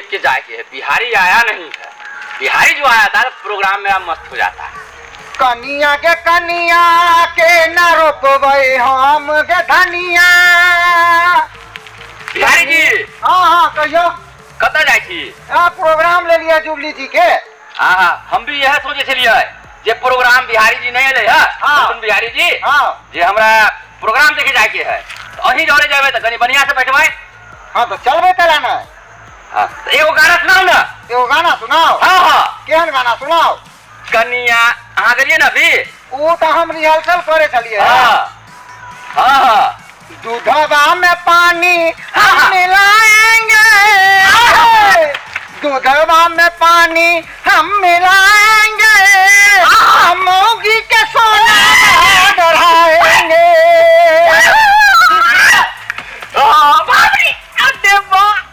देख के जाए के है। बिहारी आया नहीं है। बिहारी जो आया था प्रोग्राम मेरा मस्त हो जाता है। कनिया के कनिया के न रोपबै हम के धनिया। बिहारी जी। हाँ हाँ कहियो। कतऽ जाइ छी? आ प्रोग्राम ले लिया जुबली जी के। हाँ हाँ, हम भी यह सोचे छलियै जे प्रोग्राम बिहारी जी नहीं एलै है। हाँ। अपन बिहारी जी। हाँ। जे हमरा प्रोग्राम देखे जाए के है, तो अहीं जरे जेबै तऽ कनी बढ़िया से बैठबै। हाँ तो चलबै तेला ने। हाँ, तऽ एगो गाना सुनाउ ने। एगो गाना सुनाओ। हाँ हाँ। केहन गाना सुनाओ? कनिया अहाँ गेलियै ने अभी? ओ तऽ हम रिहर्सल करे छलियै। हाँ हाँ हाँ। दूधवा में पानी हम हाँ। मिलाएंगे, दूधवा में पानी हम मिलाएंगे, हम मौगी के सोना बढ़ाएंगे।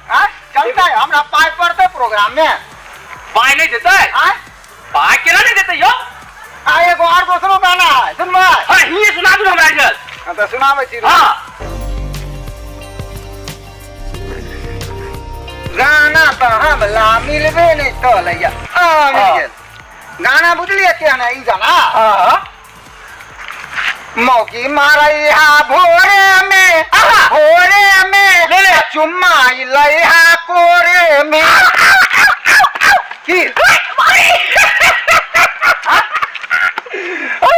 हाँ, चलता है हमरा पाइ पड़तै प्रोग्राम में। पाइ नहि देतै? आँय? पाइ केना नहि देतै यौ? आ एगो आर दोसरो गाना है, सुनबै? हाँ, हिये सुना दू हमरा जल। हाँ, तऽ सुनाबै छी। हाँ। गाना तऽ हमरा मिलबे नहि चलैया। हाँ, मिल हाँ। गेल गाना। बुझलियै केहन है ई गाना? हाँ। मौगी मारैहा भोरे में, आहा। भोरे में ले ले। चुम्मा लैहा कोरे में। की? अरे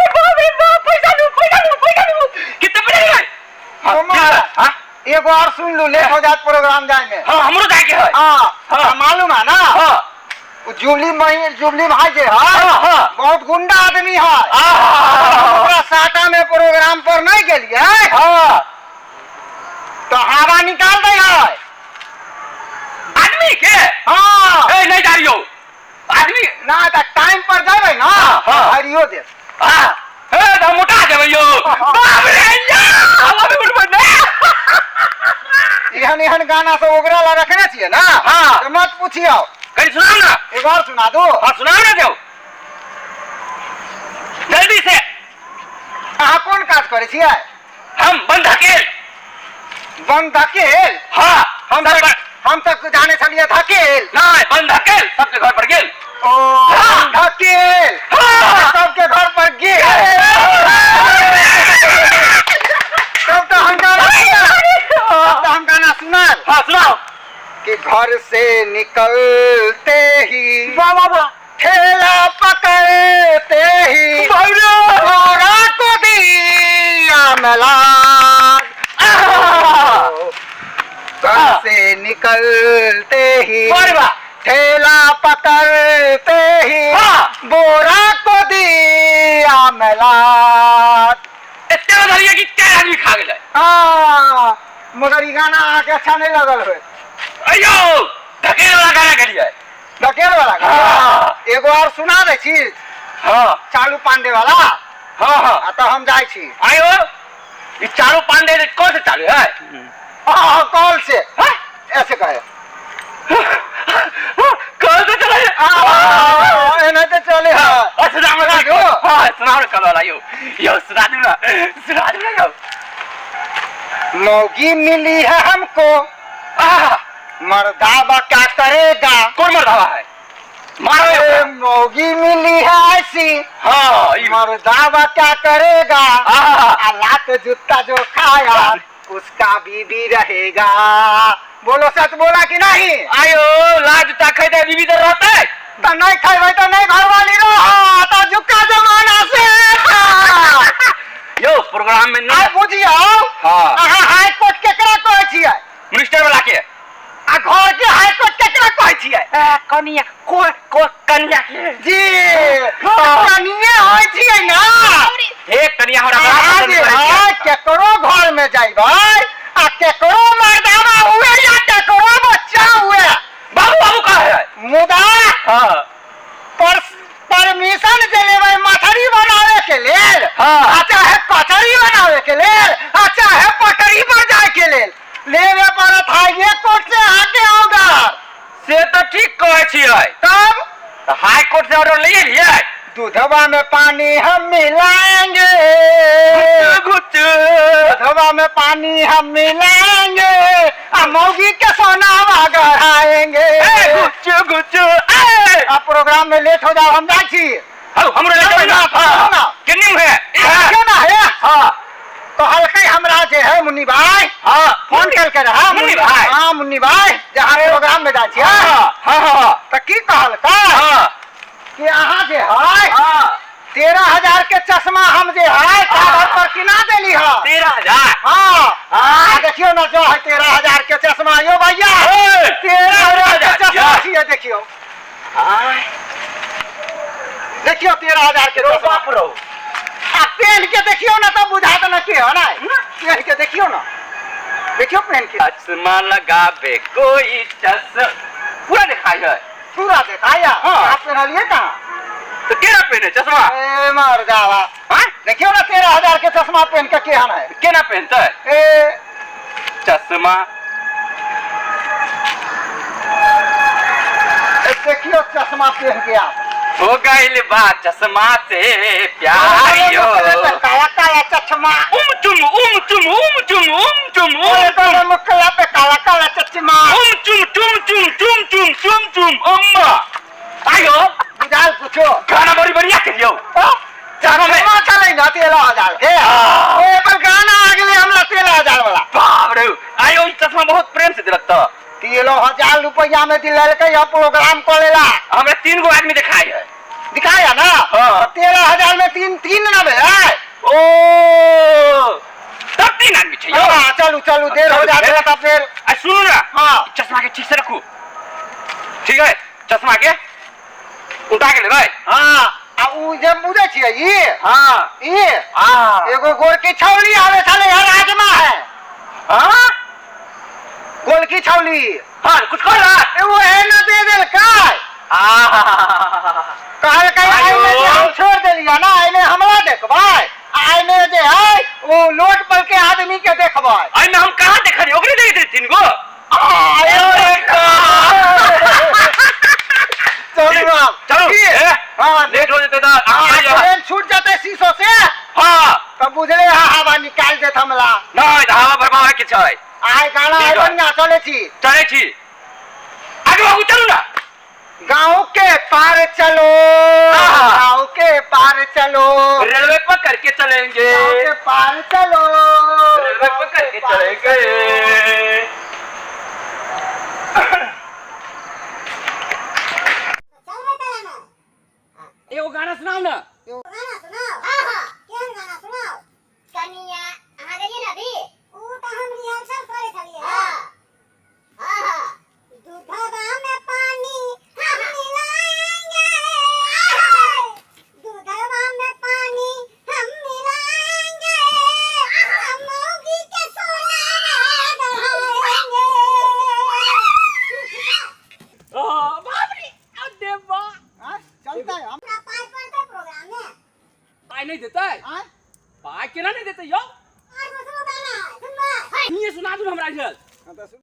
बाप रे बाप, पैसा दू, पैसा दू, पैसा दू। कितना पैसा दिबै? हमारा हाँ? एगो और सुन लू, लेट हो जात प्रोग्राम जाए में। हाँ, हमरो जाए के है। हाँ। हाँ। हाँ, मालूम है ना? हाँ। उ जुबली मही जुबली भाई जे है, हाँ, हाँ। बहुत गुंडा आदमी है। आहा। ओकरा साटा में प्रोग्राम पर नहीं गेलिए हाँ। तो हवा निकाल दे है आदमी के। हाँ। ए नहीं जा रही आदमी ना तो टाइम पर जाबे ना। हाँ। हरियो दे। हाँ, ए तो हम मोटा जेबै यौ। बाप रे या, हम अभी उठबै ने। एहन एहन गाना सब ओकरा ला रखने छियै ना। हाँ। तो मत पूछियो। कहीं सुनाओ ना। एक और सुना दो। हाँ, सुनाओ ना जाओ जल्दी से। अहाँ कोन काज करै छियै? हम बंद धकेल। बंद धकेल? हाँ। हम सब तऽ पर- हम तऽ जाने छलियै धकेल। नहीं, बंद धकेल सबके घर पर गेल। ओ हाँ। बंद धकेल हाँ। सबके घर पर गेल। तब तऽ हम गाना सुनाब। तब तऽ हम गाना सुनाब। हाँ, सुनाओ। कि घर से निकलते ही वाह वाह वाह, ठेला पकड़ते ही गोरा को दिया मिला। घर से निकलते ही अरे वाह। ठेला पकड़ते ही हाँ। बोरा को दिया मिला। एते बदलिए कि चार आदमी खा गेलै। हाँ, मगर ई गाना अहाँके अच्छा नहीं लगल होय। अयो, धकेल वाला गाना गेलिए। धकेल वाला गाना? हाँ। एगो और सुना दै छी। हाँ। चालू पांडे वाला। हाँ हाँ। आ तऽ हम जाइ छी। आयो, ये चालू पांडे कौन से चालू है? हाँ, कॉल से। हाँ? ऐसे कहे। कॉल से चला। हाँ, एनाहिते चले है। हाँ, सुना सुना दो। हाँ, सुनाओ कल वाला। यो यो सुना दू ना, सुना दू ना यो। मौगी मिली है हमको, आह, मर्दावा क्या करेगा? कौन मर्दावा है? मारो अरे ये। मौगी मिली है ऐसी, हाँ, ये- मर्दावा क्या करेगा? आह। आ लात जूता जो खाया उसका बीबी रहेगा। बोलो, सच बोला कि नहीं? आयो, लाज जूता खैते बीबी तो रहता है। तो नहीं खेबै तो नहीं घरवाली रह तो जुक्का जमाना से। यो प्रोग्राम में आइ नहीं। बुझियौ। हाँ। अहाँ हाई कोर्ट केकरा कहै छियै? मिनिस्टर वाला के। आ घर के हाई कोर्ट केकरा कहै छियै? कनिया को को कनिया के। जी। हाँ। कनिये होइ छियै ना। हे कनिया हमरा बड़ा अहाँ पसंद जे करै है छियै। केकरो घर में जइबै आ केकरो मर्दाना हुए या केकरो बच्चा हुए, बाबू बाबू का है। मुदा हाँ। पर परमिशन जे लेबै मछरी बनावे के लेल, हाँ। आ चाहे कचरी बनावे के लेल, आ चाहे पटरी पर जाए के लेल लेवे पड़त हाईवे कोर्ट से आके ऑर्डर। से तो ठीक कहै छियै। तब तऽ हाई कोर्ट से ऑर्डर ले एलियै। दूधवा में पानी हम मिलाएंगे, गुच दूधवा में पानी हम मिलाएंगे, आ मौगी के सोनावा गढ़ाएंगे। ए, प्रोग्राम में लेट हो जाओ, हम जाइ छी। हौ, हमरो ले चलू ना। हाँ, ना। केने है? देखियौ ना हे। हाँ। कहलकै हमरा जे है मुन्नी भाई। हाँ। फोन कलकै रहा। मुन्नी भाई? हाँ, मुन्नी भाई, जहाँ प्रोग्राम में जाइ छियै। हाँ हाँ हाँ तऽ की कहलकै हाँ। कि अहाँ जे है हाँ। 13,000 के चश्मा हम जे है कागज पर किना देली है। 13,000? हाँ। हाँ। देखियौ ना, जो है 13,000 के चश्मा यो भैया। 13,000 के चश्मा छियै, देखियौ। हाँ। देखियौ 13,000 के चश्मा। बाप रो। आ पेन के देखियौ ना तब बुझात ना के हो ना। पेन के देखियौ ना, देखियौ पेन के। चश्मा लगाबे कोई चस पूरा दिखाई है। पूरा देखाया। हाँ। आप पहनलिए कहाँ? तो केना पहने चश्मा? ए मर जावा। हाँ? देखियौ ना 13,000 के चश्मा पहन के केहन है। केना पहनता है? ए चश्मा। ए, देखियौ चश्मा पहन के आप। हो गइल बा चश्मा से प्यार यो। काला काला चश्मा। उम चुम उम चुम उम चुम उम चुम उम चुम। मुकला पे काला काला चश्मा। उम चुम चुम चुम चुम चुम चुम चुम अम्मा। आयो। बुझाल कुछो? गाना बड़ी बढ़िया करियो। चश्मा में चश्मा चलै ना 13,000 के। हाँ। ओ पर गाना आ गेलै हमरा 13,000 वाला। बाप रे, आयो ई चश्मा बहुत प्रेम से दिलक त। 13,000 रुपया में दिलकै यह प्रोग्राम कऽ लेला। हमरा 3 गो आदमी दिखाई है। दिखाया ना? हाँ। 13,000 में तीन तीन ना भेलै। ओ तब 3 आदमी छै यौ। हाँ, चलू चलू, देर हो जाते है तब फिर। आ सुनू ना। हाँ। चश्मा के ठीक से रखू, ठीक है? चश्मा के उठा के लेबै। हाँ, आ उ जे बुझै छियै ई। हाँ। ई। हाँ। एगो गोरकी छौली आवे छलै हर राजमा है। हाँ? गोलकी छौली। हाँ, कुछ कर रहा। एगो है ना दे देलकै। आहा। कहलकै एहिमे जे हम छोड़ देलियै ना, एहिमे हमरा देखबै, आ एहिमे जे है ओ लोट पर के आदमी के देखबै। एहिमे हम कहाँ देखलियै? ओकरे देखै 3 गो। आयो रे चलू आब। चलू। की? ए, हाँ, लेट हो जेतै तऽ हाँ, अहाँ जाइए। ट्रेन छूट जेतै शीशो से। हाँ। तब बुझले हा हवा निकाल देत हमला। नहि, तऽ हवा बरबाद के छै। आइ गाना ठीक है है। बढ़िया, चलै छी। चलै छी। आगे बाबू चलू ना। गाँव के पार चलो, हाँ। गाँव के पार चलो, रेलवे पकड़ के चलेंगे। गाँव के पार चलो, रेलवे पकड़ के चलेंगे। एगो गाना सुनाओ ना। गाना सुनाओ? हाँ हाँ, केहन गाना सुनाओ? कनिया अहाँ गेलियै ने अभी? ऊ तऽ हम रिहर्सल करै छलियै। हाँ हाँ हाँ। दूधवा में पानी हम मिलाएंगे, दूधवा में पानी हम मिलाएंगे, हम मौगी के सोना गढ़ाएंगे। बाप रे, अरे वाह। चलता है हम। हमरा पाइ पड़तै प्रोग्राम में? पाइ नहि देतै? आँय? पाइ केना नहि देतै यौ? और दोसरो गाना है, सुनबै? सुनिए, सुना दू हमरा इधर। हाँ, तऽ सुन।